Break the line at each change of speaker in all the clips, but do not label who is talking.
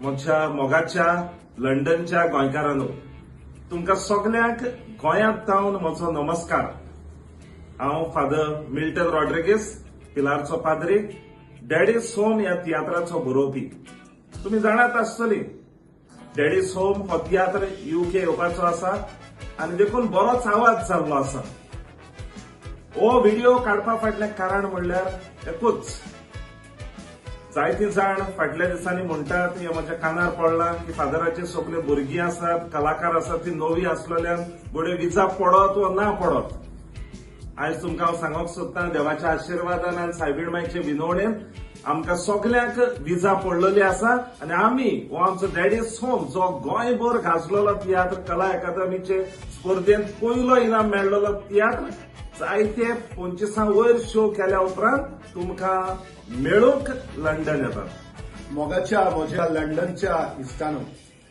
म्हज्या मोगाच्या लंडनच्या गोंयकारांनो, तुमकां सगल्यांक गोंयांत तावन म्हजो नमस्कार. हांव फादर मिल्टन रॉड्रिगीस, पिलारचो पाद्री, डॅडीज होम ह्या तियात्राचो बरोवपी. तुमी जाणात आसतली, डॅडीज होम हो तियात्र युके येवपाचो आसा आनी देखून बरोच आवाज जाल्लो आसा. हो व्हिडिओ काडपा फाटलें कारण म्हणल्यार एकूच, जायतीं जाण फाटल्या दिसांनी म्हणटात, हें म्हज्या कानार पडलां की फादराची सगळे भुरगीं आसात, कलाकार आसात, ती नवी आसलेल्यान घडये विजा पडत वा ना पडत. आयज तुमकां हांव सांगूंक सोदतां, देवाच्या आशिर्वादान आनी सायबीण मायचे विनवणेन आमकां सगल्यांक विजा पडलेली आसा आनी आमी हो आमचो डॅडीज होम जो गोंयभर गाजलेलो तियात्र, कला अकादमीचे स्पर्धेंत पयलो इनाम मेळ्ळलो तियात्र, जायते 25 वयर शो केल्या उपरांत तुमकां मेळूंक लंडन येतात.
मोगाच्या म्हज्या लंडनच्या इश्टानो,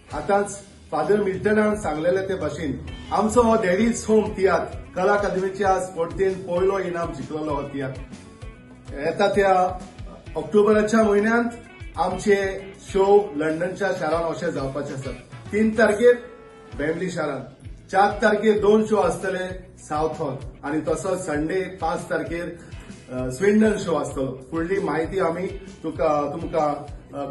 आतांच फादर मिल्टनान सांगलेले ते भाशेन आमचो हो डॅडीज होम तियात्र कला अकादमीच्या स्पर्धेन पयलो इनाम जिखलेलो हो तियात्र येता त्या ऑक्टोबराच्या म्हयन्यांत आमचे शो लंडनच्या शारान अशे जावपाचे आसात. 3 तारखेर बेंबली शारान, 4 तारखेर 2 शो आसतले सावथ हॉल आनी तसोच संडे 5 तारखेर स्विंडन शो आसतलो. फुडली म्हायती आमी तुमकां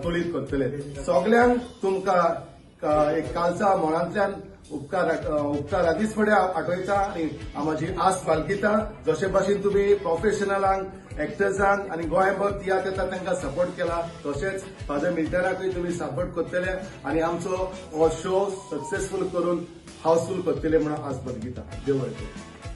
कळीत करतले. सगल्यांक तुमकां एक कालचा मनांतल्यान उपकार आदींच फुडें आठयता आनी म्हजी आस बाळगिता, जशे भाशेन तुमी प्रोफेशनलांक, एक्टर्सांक आनी गोंयभर तियात्र येता तांकां सपोर्ट केला, तशेंच फादर मिल्टनाकूय तुमी सपोर्ट करतले आनी आमचो हो शो सक्सेसफूल करून हाऊसफूल करतले म्हणून आस बाळगिता. देव बरें करूं.